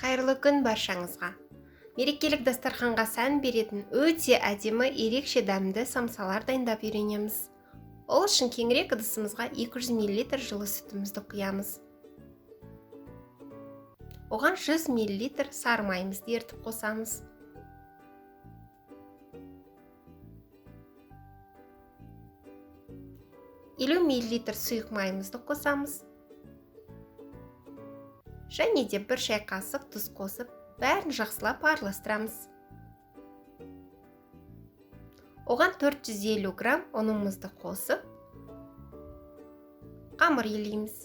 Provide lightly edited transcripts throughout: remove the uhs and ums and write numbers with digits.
Қайырлы күн баршаңызға. Мерекелік дастарханға сән беретін өте әдемі, ерекше дәмді самсалар дайындап үйренеміз. Ол үшін кеңірек ыдысымызға 200 мл жылы сүтімізді құямыз. Оған 100 мл сары майымызды ерітіп қосамыз. 50 мл сұйық майымызды қосамыз. Және де 1 шай қасық тұз қосып, бәрін жақсылап араластырамыз. Оған 450 грамм ұнымызды қосып, қамыр илейміз.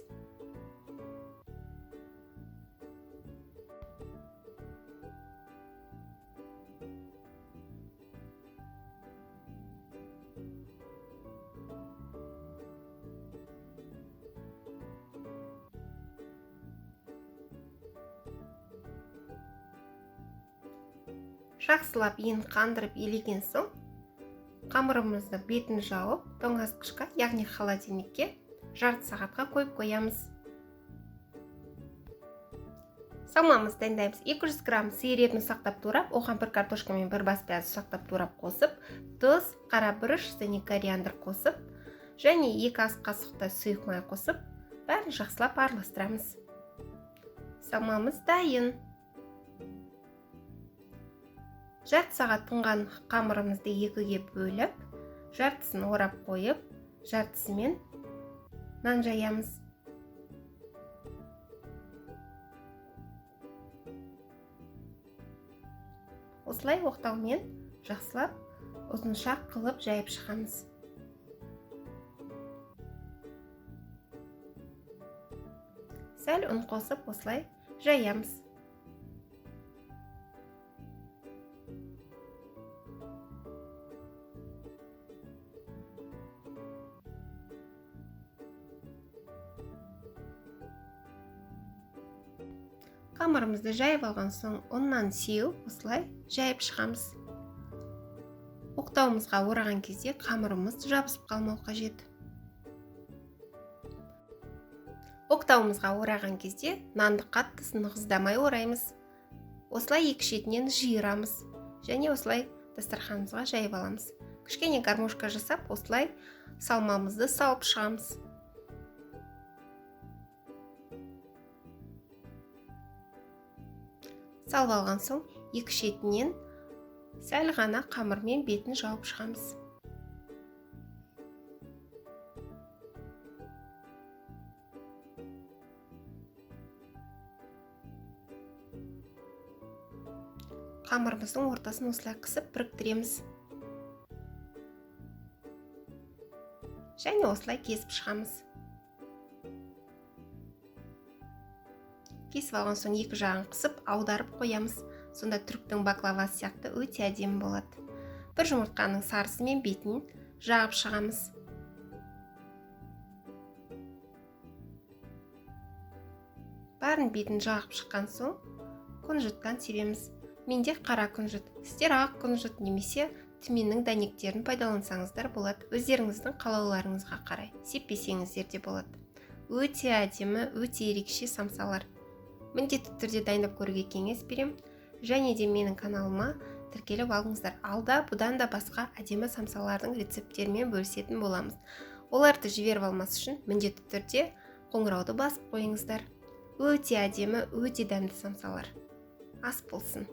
Жақсылап иін қандырып илеген соң, қамырымызды бетін жауып, тоңазытқышқа, яғни холодильникке жарты сағатқа қойып қоямыз. Салмамызды дайындаймыз. 200 грамм сиыр етін ұсақтап турап, оған бір картошка мен бір бас пияз ұсақтап турап қосып, тұз, қара бұрыш және кориандр қосып, және 2 ас қасықтай сұйық май қосып, бәрін жақсылап араластырамыз. Салмамыз дайын. Жарты сағат тұнған қамырымызды екіге бөліп, жартысын орап қойып, жартысымен нан жаямыз. Осылай оқтаумен жақсылап ұзыншақ қылып жайып шығамыз. Сәл ұн қосып осылай жаямыз. Қамырымызды жайып алған соң ұннан сеуіп осылай жайып шығамыз. Оқтауымызға ораған кезде қамырымыз жабысып қалмау қажет. Оқтауымызға ораған кезде нанды қатты нығыздамай ораймыз. Осылай екі шетінен жиырамыз және осылай дастарханымызға жайып аламыз. Кішкене гармошка жасап осылай салмамызды салып шығамыз. Салып алған соң екі шетінен сәл ғана қамырмен бетін жауып шығамыз. Қамырымыздың ортасын осылай қысып біріктіреміз. Және осылай кесіп шығамыз. Кесіп алған соң екі жағын қысып аударып қоямыз. Сонда түріктің баклавасы сияқты өте әдемі болады. Бір жұмыртқаның сарысымен бетін жағып шығамыз. Барын бетін жағып шыққан соң күнжіттен себеміз. Менде қара күнжіт, сіздер ақ күнжіт немесе түменнің дәнектерін пайдалансаңыздар болады. Өздеріңіздің қалауларыңызға қарай сеппесеңіздер де болады. Өте әдемі, өте ерекше самсалар. Міндетті түрде дайындап көруге кеңес берем. Және де менің каналыма тіркеліп алыңыздар. Алда бұдан да басқа әдемі самсалардың рецепттерімен бөлісетін боламыз. Оларды жіберіп алмас үшін міндетті түрде қоңырауды басып қойыңыздар. Өте әдемі, өте дәмді самсалар. Ас болсын.